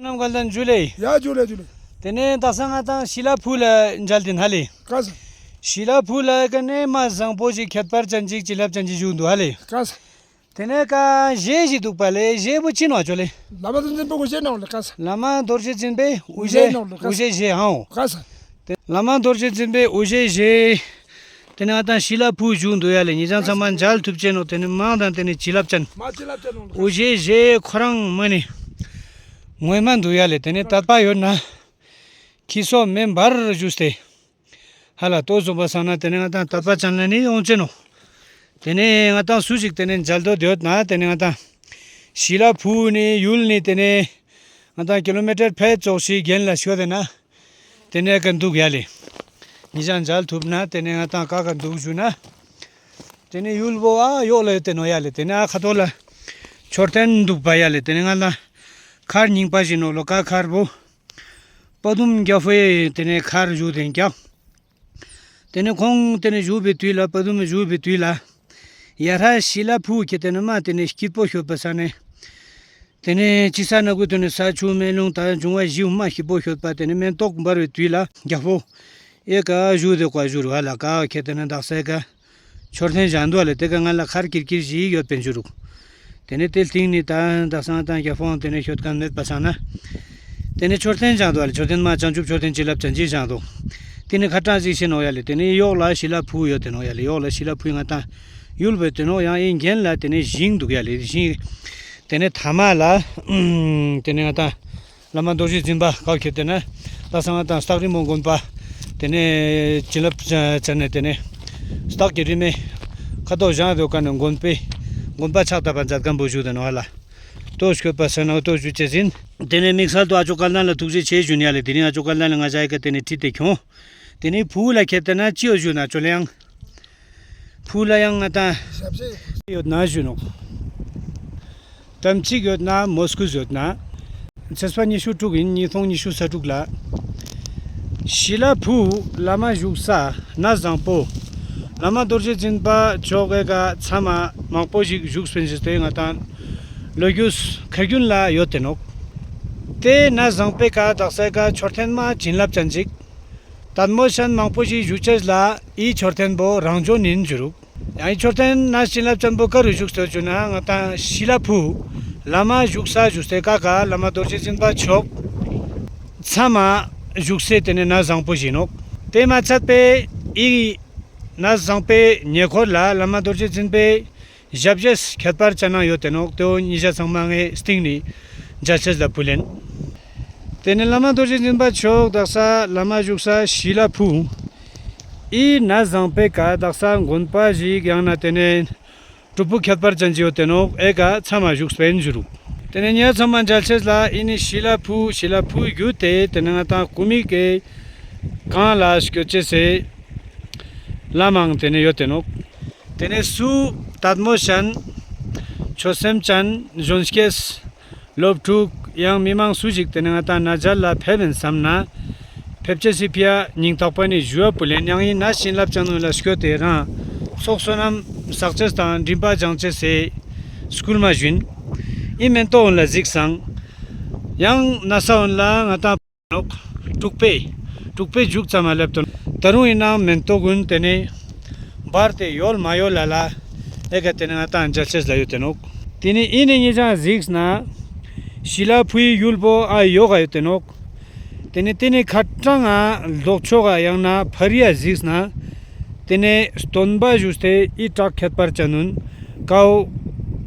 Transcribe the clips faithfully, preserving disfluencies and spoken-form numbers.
རྣམ་པ་ལ་ཇུ་ལེ། ཡ་ཇུ་ལེ་ཇུ་ལེ། ཏེ་ནེ་དག་ས་ང་དང་ཤི་ལ་ཕུ་ལ་མཇལ་ཏེ་ན་ལེ། ཀ་ས། ཤི་ལ་ཕུ་ལ་ཀ་ནེ་མ་བཟང་པོ་ཞིག་ཁྱད་པར་ཅན་ཞིག་བྱིན་རླབས་ཅན་ཞིག་བཞུགས་འདུག་ཧ་ལེ། ཀ་ས། ཏེ་ནེ་ཀ་ཞེ་ཞིག་འདུག་པ་ལེ། ཞེ་བོ་ཅི་ནོག་ཅོ་ལེ། བླ་མ་རྡོ་རྗེ་འཛིན་པའི་འོ་ཞེ་ནོག་ལེ། ཀ་ས། བླ་མ་རྡོ་རྗེ་འཛིན་པའི་འོ་ཞེ་ནོག་ལེ། ཀ་ས། འོ་ཞེ་ཞེ་ཧང་འོ། ཀ་ས། ཏེ་བླ་མ་རྡོ་རྗེ་འཛིན་པའི་འོ་ཞེ་ཞེ། ཏེ་ནེ་ང་དང་ཤི་ལ་ཕུ་བཞུགས་འདུག་ཡ་ལེ། ཉེ་རང་ཚང་མ་མཇལ་ཐུབ་ཅེས་ནོག། ཏེ་ནེ་མང་དང་ཏེ་ནེ་བྱིན་རླབས་ཅན། མ་བྱིན་རླབས་ཅན་ནོག་ལེ། འོ་ཞེ་ཞེ་ཁོ་རང་མ་ནེ་ངོ་མ་འདུག་ཡ་ལེ། ཏེ་ནེ་དད་པ་ཡོད་ན་ཁྱི་སོ་མེ་འབར་བཞུགས་ཏེ་ཧ་ལ་ལྟོས་སོང་པ་སང་ན་ཏེ་ནེ་ང་དང་དད་པ་ཅན་ལ་ནི་འོང་ཅེས་ནོག། ཏེ་ནེ་ང་དང་སུ་ཞིག་ཏེ་ནེ་མཇལ་འདོད་ཡོད་ན་ཏེ་ནེ་ང་དང་ཤི་ལ་ཕུ་ནེ་ཡུལ་ནེ་ཏེ་ནེ་ང་དང་ཀི་ལོ་མི་ཊར་ཕེད་ཙོགས་ཤིག་གྱེན་ལ་ཤོད་དེ་ན་ཏེ་ནེ་ཀ་འདུག་ཡ་ལེ། ཉེ་རང་མཇལ་ཐུབ་ན་ཏེ་ནེ་ང་དང་ཀ་ཀ་འདུག་ཞུ་ན། ཏེ་ནེ་ཡུལ་བོ་ཨ་ཡོག་ལ་ཡོད་དེ་ནོག་ཡ་ལེ། ཏེ་ནེ་ཨ་ཁ་ཐོག་ལ་མཆོད་རྟེན་འདུག་པ་ཡ་ལེ། ཏེ་ནེ་ང་ལ་མཁར་རྙིང་པ་ཞིག་ནོག་ལོ། ཀ་མཁར་བོ་དཔའ་གདུང་རྒྱལ་པོའི་ཏེ་ནེ་མཁར་བཞུགས་ཏེ་ཀྱང་། ཏེ་ནེ་ཁོང་ཏེ་ནེ་བཞུགས་པའི་དུས་ལ་དཔའ་གདུང་བཞུགས་པའི་དུས་ལ་ཡ་ར་ཤི་ལ་ཕུ་ཁྱེར་ཏེ་ནེ་མ་ཏེ་ནེ་སྐྱིད་པོ་ཤོད་པ་སང་ན། ཏེ་ནེ་ཅི་ས་ན་གུ་ཏེ་ནེ་ས་ཆུ་མེ་རླུང་དང་འབྱུང་བ་བཞི་མ་སྐྱིད་པོ་ཤོད་པ་ཏེ་ནེ་མེ་ཏོག་འབར་བའི་དུས་ལ་རྒྱལ་པོ་ཨེ་ཀ་བཞུགས་ཏེ་ཀ་བཞུགས་རུག་ཧ་ལ། ཀ་ཁྱེར་ཏེ་ནེ་དག་ས་ཀ་མཆོད་རྟེན་བཞེངས་འདུག་ལེ། ཏེ་ཀ་ང་ལ་མཁར་ཀིར་ཀིར་ཞིག་ཡོད་པིན་ཞུ་རུག། ཏེ་ནེ་ཏེ་སྟིང་ནེ་ད་དག་ས་ང་དང་རྒྱལ་པོའང་ཏེ་ནེ་ཤོད་ཁན་མེད་པ་སང་ན། ཏེ་ནེ་མཆོད་རྟེན་བཞེངས་འདུག་ལེ། མཆོད་རྟེན་མ་བྱང་ཆུབ་མཆོད་རྟེན་བྱིན་རླབས་ཅན་ཞིག་བཞེངས་འདུག། ཏེ་ནེ་ཁ་ཏང་ཞིག་ཤེས་ནོག་ཡ་ལེ། ཏེ་ནེ་ཡོག་ལ་ཤི་ལ་ཕུ་ཡོད་དེ་ནོག་ཡ་ལེ། ཡོག་ལ་ཤི་ལ་ཕུ་ང་དང་ཡུལ་བོ་དེ་ནོག། ཡང་ཨིན་གྱེན་ལ་ཏེ་ནེ་ཞིང་འདུག་ཡ་ལེ། ཞིང་། ཏེ་ནེ་ཐ་མ་ལ་ཏེ་ནེ་ང་དང་བླ་མ་རྡོ་རྗེ་འཛིན་པ་ཀ་ཁྱེར་ཏེ་ན་དག་ས་ང་དང་སྟག་རི་མོ་དགོན་པ་ཏེ་ནེ་བྱིན་རླབས་ཅན་ནེ་ཏེ་ནེ་སྟག་གི་རི་མོའི་ཁ་དོག་བཞེངས་ཡོད་ཀ་ནེ་དགོན་པའི་དགོན་པ་ཕྱག་བཏབ་པ་མཛད་ཁན་བོ་བཞུགས་དེ་ནོག་ཧ་ལ། ལྟོས་ཤོད་པ་སང་ན་ལྟོས་ཞུ་ཅེས་ཨིན། ཏེ་ནེ་དམིགས་བསལ་དུ་ཨ་ཅོ་ཀ་ལྡན་ལ་ཐུགས་རྗེ་ཆེ་ཞུ་ཡིན་ཡ་ལེ། ཏེ་ནེ་ཨ་ཅོ་ཀ་ལྡན་ལ་ང་ཞའི་ཀ་ཏེ་ནེ་ཁྲིད་དེ་ཁྱོང་། ཏེ་ནེ་ཕུ་ལ་ཁྱེར་ཏེ་ན་ཅི་ཡོད་ཞུ་ན་ཅོ་ལེ་ཡང་། ཕུ་ལ་ཡང་ང་དང་ཡོད་ན་ཞུ་ནོག། དམ་ཚིག་ཡོད་ན་མོས་གུས་ཡོད་ན། ཚེས་པ་ཉི་ཤུ་དྲུག་ཨིན། ཉིས་སྟོང་ཉི་ཤུ་རྩ་དྲུག་ལ། ཤི་ལ་ཕུ་བླ་མ་བཞུགས་ས་ན་བཟང་པོ། བླ་མ་རྡོ་རྗེ་འཛིན་པ་མཆོག་གི་ཀ་ཚད་མ་མང་པོ་ཞིག་བཞུགས་པིན་ཞུས་ཏེ་ང་དང་ལོ་རྒྱུས་ཁ་རྒྱུན་ལ་ཡོད་དེ་ནོག། ཏེ་ན་བཟང་པོའི་ཀ་དག་ས་ཀ་མཆོད་རྟེན་མ་བྱིན་རླབས་ཅན་ཞིག། དད་མོས་ཅན་མང་པོ་ཞིག་བཞུགས་ཅེས་ལ་འི་མཆོད་རྟེན་བོ་རང་བྱོན་ཨིན་ཞུ་རུག། ཡང་འི་མཆོད་རྟེན་ན་བྱིན་རླབས་ཅན་བོ་ཀ་རུ་བཞུགས་སོ་ཞུ་ན་ང་དང་ཤི་ལ་ཕུ་བླ་མ་བཞུགས་ས་ཞུས་ཏེ་ཀ་ཀ་བླ་མ་རྡོ་རྗེ་འཛིན་པ་མཆོག་ཚད་མ་བཞུགས་སའི་ཏེ་ནེ་ན་བཟང་པོ་ཞིག་ནོག། ཏེ་མ་ཚད་པའི་འི་ན་བཟང་པོའི་ཉེ་འཁོར་ལ་བླ་མ་རྡོ་རྗེ་འཛིན་པའི་ཞབས་རྗེས་ཁྱད་པར་ཅན་ནང་ཡོད་དེ་ནོག། ཏེ་བོ་ཉེ་རང་ཚང་མ་ངའི་སྟིང་ནེ་མཇལ་ཅེས་ལ་ཕུལ་ཨིན། ཏེ་ནེ་བླ་མ་རྡོ་རྗེ་འཛིན་པ་མཆོག་དག་ས་བླ་མ་བཞུགས་ས་ཤི་ལ་ཕུ། འི་ན་བཟང་པོའི་ཀ་དག་ས་དགོན་པ་ཞིག་ཡང་ན་ཏེ་ནེ་སྒྲུབ་ཕུག་ཁྱད་པར་ཅན་ཞིག་ཡོད་དེ་ནོག། ཨེ་ཀ་ཚད་མ་བཞུགས་པིན་ཞུ་རུག། ཏེ་ནེ་ཉེ་རང་ཚང་མ་མཇལ་ཅེས་ལ་འི་ནི་ཤི་ལ་ཕུ། ཤི་ལ་ཕུ་གྱུད་དེ་ཏེ་ནེ་ང་དང་ཀུ་མི་ཀེ་གང་ལ་སྐྱོད་ཅེས་སི་ལམ་མང་ཏེ་ནེ་ཡོད་དེ་ནོག། ཏེ་ནེ་སུ་དད་མོས་ཅན་ཆོས་སེམས་ཅན་གཞོན་སྐྱེས་སློབ་ཕྲུག་ཡང་མི་མང་སུ་ཞིག་ཏེ་ནེ་ང་དང་ན་མཇལ་ལ་ཕེབས་ཨིན་སམ་ན་ཕེབས་ཅེས་སི་ཕི་ཡ་སྙིང་ཐག་པ་ནེ་ཞུ་བ་ཕུལ་ཨིན། ཡང་འི་ན་བྱིན་རླབས་ཅན་ནོ་ལ་སྐྱོད་དེ་རང་ཚོགས་བསོད་ནམས་བསགས་ཅེས་དང་འདྲེན་པ་སྦྱང་ཅེས་སི་སྐུལ་མ་ཞུ་ཨིན། འི་མེན་ཏོག་འོན་ལ་གཟིགས་སང་ཡང་ན་ས་འོན་ལ་ང་དང་ནོག། དྲུག་པའི་དྲུག་པའི་མཇུག་ཙམ་མ་སླེབས་དོན་ད་རུང་ཡིན་ནའང་མེན་ཏོག་གུན་ཏེ་ནེ་འབར་ཏེ་ཡོལ་མ་ཡོལ་ལ་ལ་ཨེ་ཀ་ཏེ་ནེ་ང་དང་མཇལ་ཅེས་ལ་ཡོད་དེ་ནོག། ཏེ་ནེ་འི་ནེ་ཉེ་རང་གཟིགས་ན་ཤི་ལ་ཕུའི་ཡུལ་བོ་ཨ་ཡོག་ག་ཡོད་དེ་ནོག། ཏེ་ནེ་ཏེ་ནེ་ཁ་ཏང་ང་ལྡོག་ཕྱོགས་ཡང་ན་ཕ་རི་ཡ་གཟིགས་ན་ཏེ་ནེ་སྟོན་པ་བཞུགས་ཏེ་འི་བྲག་ཁྱད་པར་ཅན་ནུན་ཀའོ་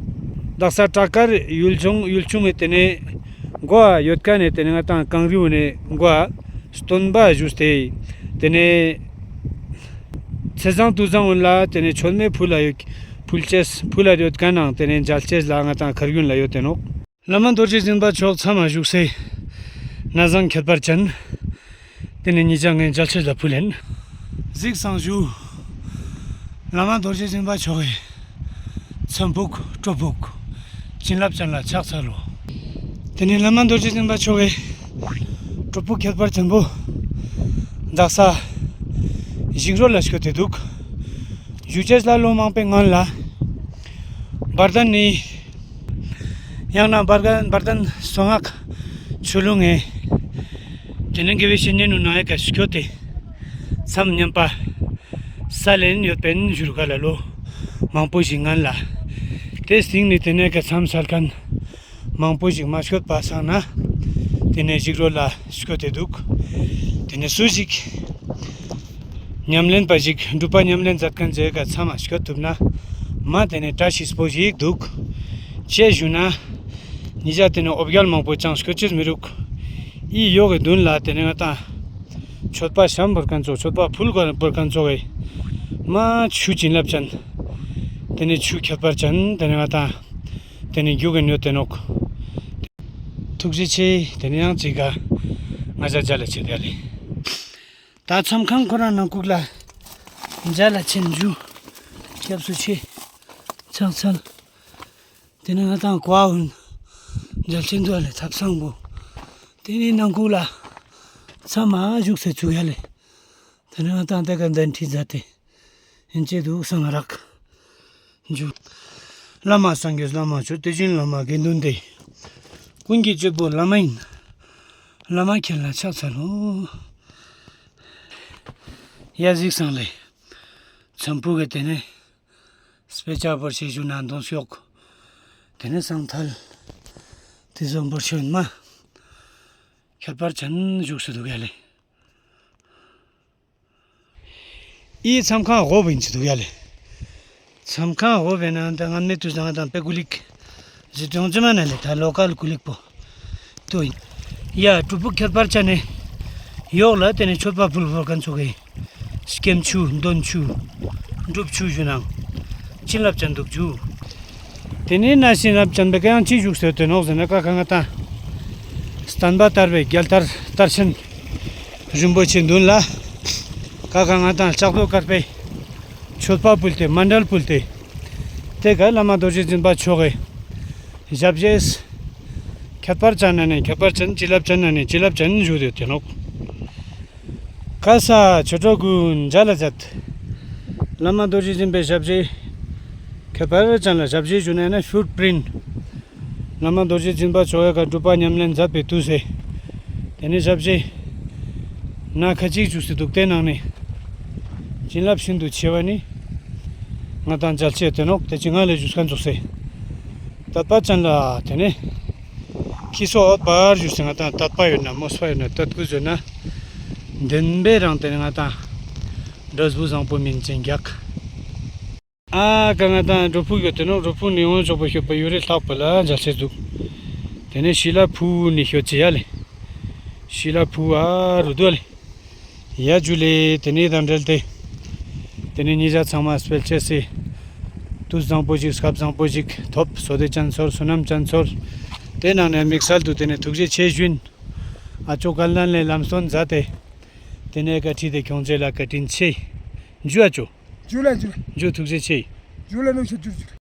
དག་ས་བྲག་དཀར་ཡུལ་ཆུང་ཡུལ་ཆུང་ངི་ཏེ་ནེ་མགོ་ཡོད་ཀ་ནེ་ཏེ་ནེ་ང་དང་གངས་རི་བོ་ནེ་མགོ་སྟོན་པ་བཞུགས་ཏེ་ཏེ་ནེ་ཚེས་བཟང་དུས་བཟང་འོན་ལ་ཏེ་ནེ་མཆོད་མེ་ཕུལ་ལ་ཡོད་ཕུལ་ཅེས་ཕུལ་ལ་ཡོད་ཀ་ནང་ཏེ་ནེ་མཇལ་ཅེས་ལ་ང་དང་ཁ་རྒྱུན་ལ་ཡོད་དེ་ནོག། བླ་མ་རྡོ་རྗེ་འཛིན་པ་མཆོག་ཚད་མ་བཞུགས་སའི་ན་བཟང་ཁྱད་པར་ཅན། ཏེ་ནེ་ཉེ་རང་ངས་མཇལ་ཅེས་ལ་ཕུལ་ཨིན། གཟིགས་སང་ཞུ། བླ་མ་རྡོ་རྗེ་འཛིན་པ་མཆོག་གི་ཚེམ་ཕུག་སྒྲུབ་ཕུག་བྱིན་རླབས་ཅན་ལ་ཕྱག་འཚལ་ལོ། ཏེ་ནེ་བླ་མ་རྡོ་རྗེ་འཛིན་པ་མཆོག་གི་སྒྲུབ་ཕུག་ཁྱད་པར་ཅན་བོ་དག་ས་ཞིག་རོ་ལ་སྐྱོད་དེ་འདུག། བཞུགས་ཅེས་ལ་ལོ་མང་པོའི་སྔོན་ལ་བར་དན་ནི་ཡང་ན་བར་དན་བར་དན་སོ་ངག་ ཆུ་ལུང་ངེ་ཏེ་ནེ་དགེ་བའི་བཤེས་གཉེན་ནུ་ནང་ཡ་ཀ་སྐྱོད་དེ་མཚམས་མཉམ་པ་ས་ལེན་ཡོད་པའི་ཞུ་རུ་ཀ་ལ་ལོ་མང་པོ་ཞིག་ངན་ལ་ཏེ་སྟིང་ནེ་ཏེ་ནེ་ཀ་མཚམས་སལ་ཁན་མང་པོ་ཞིག་མ་སྐྱོད་པ་སང་ན་ཏེ་ནེ་ཞིག་རོ་ལ་སྐྱོད་དེ་དུག། ཏེ་ནེ་སུ་ཞིག་ཉམས་ལེན་པ་ཞིག་སྒྲུབ་པ་ཉམས་ལེན་མཛད་ཁན་ཟེར་ཀ་མཚམས་མ་སྐྱོད་ཐུབ་ན་མ་ཏེ་ནེ་བཀྲ་ཤིས་པོ་ཞིག་དུག། ཅི་ཞུ་ན་ཉེ་ཞ་ཏེ་ནེ་འོ་བརྒྱལ་མང་པོ་ཅང་སྐྱོད་ཅེས་མི་རུག། འི་ཡོག་གི་དུན་ལ་ཏེ་ནེ་ང་ཏང་མཆོད་པ་ཤམ་བོར་ཁན་ཙོགས་མཆོད་པ་ཕུལ་བོར་ཁན་ཙོགས་གི་མ་ཆུ་བྱིན་རླབས་ཅན་ཏེ་ནེ་ཆུ་ཁྱད་པར་ཅན་ཏེ་ནེ་ང་ཏང་ཏེ་ནེ་རྒྱུག་གི་ཡོད་དེ་ནོག། ཐུགས་རྗེ་ཆེ། ཏེ་ནེ་ཡང་ཅིག་ག་ང་ཞ་མཇལ་ལ་ཆེ་དེ་ལེ། ད་མཚམས་ཁང་ཁོ་རང་ནང་ཁུག་ལ་མཇལ་ལ་ཆེན་ཇུ་སྐྱབས་སུ་མཆི། ཕྱག་འཚལ། ཏེ་ནེ་ང་ཏང་ཀ་བ་འོན་མཇལ་ཆེན་དུག་ལེ་ཐབ་ཚང་པོ། ཏེ་ནེ་ནང་ཁུག་ལ་མཚམས་མ་བཞུགས་སེ་ཚུགས་ཡ་ལེ། ཏེ་ནེ་ང་ཏང་ཏེ་ཀ་གདན་ཁྲི་མཛད་དེ་ཨིན་ཅེ་དུག་སང་རག་ཇུ། བླ་མ་སངས་རྒྱས་བླ་མ་མཆོག། དེ་བཞིན་བླ་མ་དགེ་འདུན་ཏེ། ཀུན་གྱི་སྤྱི་བོ་བླ་མ་ཡིན། བླ་མ་མཁྱེན་ལ་ཕྱག་འཚལ་ལོ། ཡ་གཟིགས་སང་ལེ། ཚམ་བུ་གི་ཏེ་ནེ་སྤེ་ཆ་བོར་ཤེས་ཞུ་ན་འདོན་ཤོག། ཏེ་ནེ་སང་ཐལ་ཏེ་ཟོམ་བོར་ཤོད་མ་ཁྱད་པར་ཅན་བཞུགས་སུ་དུག་ཡ་ལེ། འི་མཚམས་ཁང་འོག་པོ་ཨིན་ཅི་དུག་ཡ་ལེ། མཚམས་ཁང་འོག་པོའི་ནང་ད་ང་མེད་དུ་ང་ཏང་པེ་ཀུ་ལིག་ཟི་ཏོང་ཅི་མ་ན་ལེ་ད་ལོ་ཀལ་ཀུ་ལིག་པོ་ཏོ་ཨིན། ཡ་སྒྲུབ་ཕུག་ཁྱད་པར་ཅན་ནི་ཡོག་ལ་ཏེ་ནེ་མཆོད་པ་ཕུལ་བོར་ཁན་ཙོགས་གི་སྐྱེམས་ཆུ་འདོན་ཆུ་སྒྲུབ་ཆུ་ཞུ་ནང་བྱིན་རླབས་ཅན་དུག་ཇུ། ཏེ་ནེ་ན་བྱིན་རླབས་ཅན་པེ་ཀ་ཡང་ཅི་བཞུགས་སེ་ཡོད་དེ་ནོག་ཟེར་ན་ཀ་ཁ་ང་ཏང་བསྟན་པ་དར་བའི་རྒྱལ་དར་དར་ཆེན་རིན་པོ་ཆེ་དུན་ལ་ཀ་ཁ་ང་ཏང་ལྕགས་རྡོ་དཀར་པོའི་མཆོད་པ་ཕུལ་ཏེ་མཎྜལ་ཕུལ་ཏེ་ཏེ་ཀ་བླ་མ་རྡོ་རྗེ་འཛིན་པ་མཆོག་གི་ཞབས་རྗེས་ཁྱད་པར་ཅན་ན་ནི་ཁྱད་པར་ཅན་བྱིན་རླབས་ཅན་ན་ནི་བྱིན་རླབས་ཅན་བཞུགས་ཏེ་ཡོད་དེ་ནོག། ཀ་ས་ཆོས་གྲོགས་ཀུན་མཇལ་ལ་མཛད། བླ་མ་རྡོ་རྗེ་འཛིན་པའི་ཞབས་རྗེས་ཁྱད་པར་ཅན་ལ་ཞབས་རྗེས་ཞུ་ན་ནི་ཕུཊ་པྲིན། བླ་མ་རྡོ་རྗེ་འཛིན་པ་མཆོག་གི་ཀ་སྒྲུབ་པ་ཉམས་ལེན་མཛད་པའི་དུས་སུ་ཏེ་ནེ་ཞབས་རྗེས་ན་ཁ་ཅིག་བཞུགས་སེ་དུག། ཏེ་ནང་ནེ་བྱིན་རླབས་ཤིན་ཏུ་ཆེ་བ་ནི་ང་ཏང་མཇལ་ཆེ་དེ་ནོག། ཏེ་ཅི་ང་ལེ་བཞུགས་ཁན་ཙོགས་སེ་དད་པ་ཅན་ལ་ཏེ་ནེ་ཁྱི་སོ་འོད་འབར་བཞུགས་སེ་ང་ཏང་དད་པ་ཡོད་ན་མོས་པ་ཡོད་ན་དད་གུས་ཡོད་ན་བདེན་པའི་རང་ཏེ་ནེ་ང་ཏང་འབྲས་བུ་བཟང་པོ་སྨིན་ཅན་རྒྱག། ཨ་ཀ་ང་ཏང་སྒྲུབ་ཕུག་ཡོད་དེ་ནོག། སྒྲུབ་ཕུག་ནེ་ཡོང་ཆོག་པོ་ཤོད་པ་ཡོད་རེ་ལྷག་པ་ལ་མཇལ་ཆེ་དུག། ཏེ་ནེ་ཤི་ལ་ཕུ་ནེ་ཤོད་ཅེ་ཡ་ལེ། ཤི་ལ་ཕུ་ཨ་རུ་དུ་ལེ། ཡ་ཇུ་ལེ། ཏེ་ནེ་དང་འབྲེལ་ཏེ་ཏེ་ནེ་ཉེ་ཞ་ཚང་མ་སྤེལ་ཆེ་སེ་དུས་བཟང་པོ་ཞིག་སྐབས་བཟང་པོ་ཞིག་ཐོབ་བསོད་བདེ་ཅན་ཚོར་བསོད་ནམས་ཅན་ཚོར་ཏེ་ནང་ནེ་དམིགས་བསལ་དུ་ཏེ་ནེ་ཐུགས་རྗེ་ཆེ་ཞུ་ཨིན། ཨ་ཅོ་ཀལ་ནན་ལེ་ལམ་སྟོན་མཛད་དེ་ཏེ་ནེ་བཀའ་ཁྲིད་དེ་ཁྱོང་ཅེས་ལ་བཀའ་དྲིན་ཆེ། ཇུ་ཨ་ཅོ། ཇུ་ལེ་ཇུ་ལེ། ཇུ་ཐུགས་རྗེ་ཆེ། ཇུ་ལེ་ནུ་ཤུ་ཇུ་ཇུ།